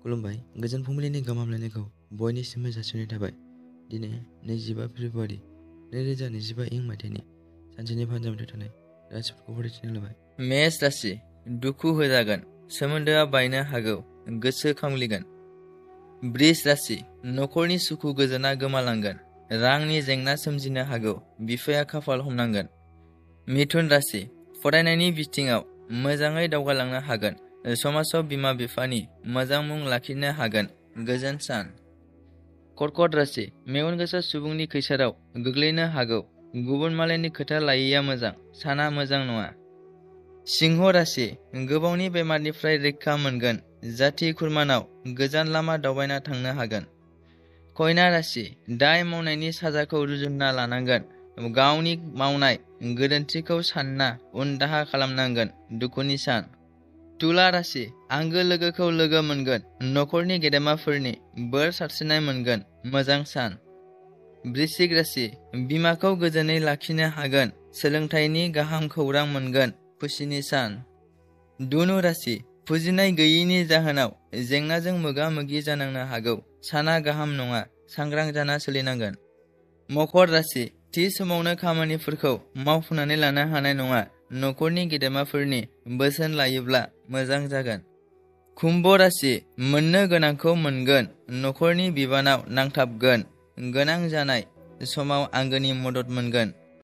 खुलुमबाय गोजोन फुंबिलिनि गाहाम हामलायनायखौ बयनिसिमबो जासिहरनाय थाबाय। दिनै 25 फेब्रुआरि 2025 इं मायथाइनि सानसेनि फानजामुथियाव थानाय राशिफोरखौ फरायथिनो लाबाय। मेष राशि दुखु होजागोन, सोमोन्दोआ बायनो हागौ, गोसो खामग्लिगोन। बृष राशि नखरनि सुखु गोजोना गोमालांगोन, रांनि जेंना सोमजिनो हागौ, बिफाया खाफाल हमनांगोन। मिथुन राशि फरायनायनि बिथिङाव मोजाङै दावगालांनो हागोन, समाजाव बिमा बिफानि मोजां मुं लाखिनो हागोन, गोजोन सान। कर्कट राशि मेगन गोसा सुबुंनि खैसाराव गोग्लैनो हागौ, गुबुन मालायनि खोथा लायैया मोजां, साना मोजां नङा। सिंह राशि गोबावनि बेमारनिफ्राय रैखा मोनगोन, जाथि खुरमानाव गोजान लामा दावबायना थांनो हागोन। कन्या राशि दाय मावनायनि साजाखौ रुजुनना लानांगोन, गावनि मावनाय गोरोन्थिखौ सानना उन दाहा खालामनांगोन, दुखुनि सान। तुला राशि आंगो लोगोखौ लोगो मोनगोन, नखरनि गेदेमाफोरनि बोर सारस्रिनाय मोनगोन, मोजां सान। वृश्चिक राशि बिमाखौ गोजोनै लाखिनो हागोन, सोलोंथाइनि गाहाम खौरां मोनगोन, खुसिनि सान। धनु राशि फुजिनाय गैयैनि जाहोनाव जेंनाजों मोगा मोगि जानांनो हागौ, साना गाहाम नङा, सांग्रां जाना सोलिनांगोन। मकर राशि थि समावनो खामानिफोरखौ मावफुंनानै लानो हानाय नङा, नखरनि गेदेमाफोरनि बोसोन लायोब्ला मोजां जागोन। कुम्भ राशि मोननो गोनांखौ मोनगोन, नखरनि बिबानाव नांथाबगोन, गोनां जानाय समाव आंगोनि मदद मोनगोन,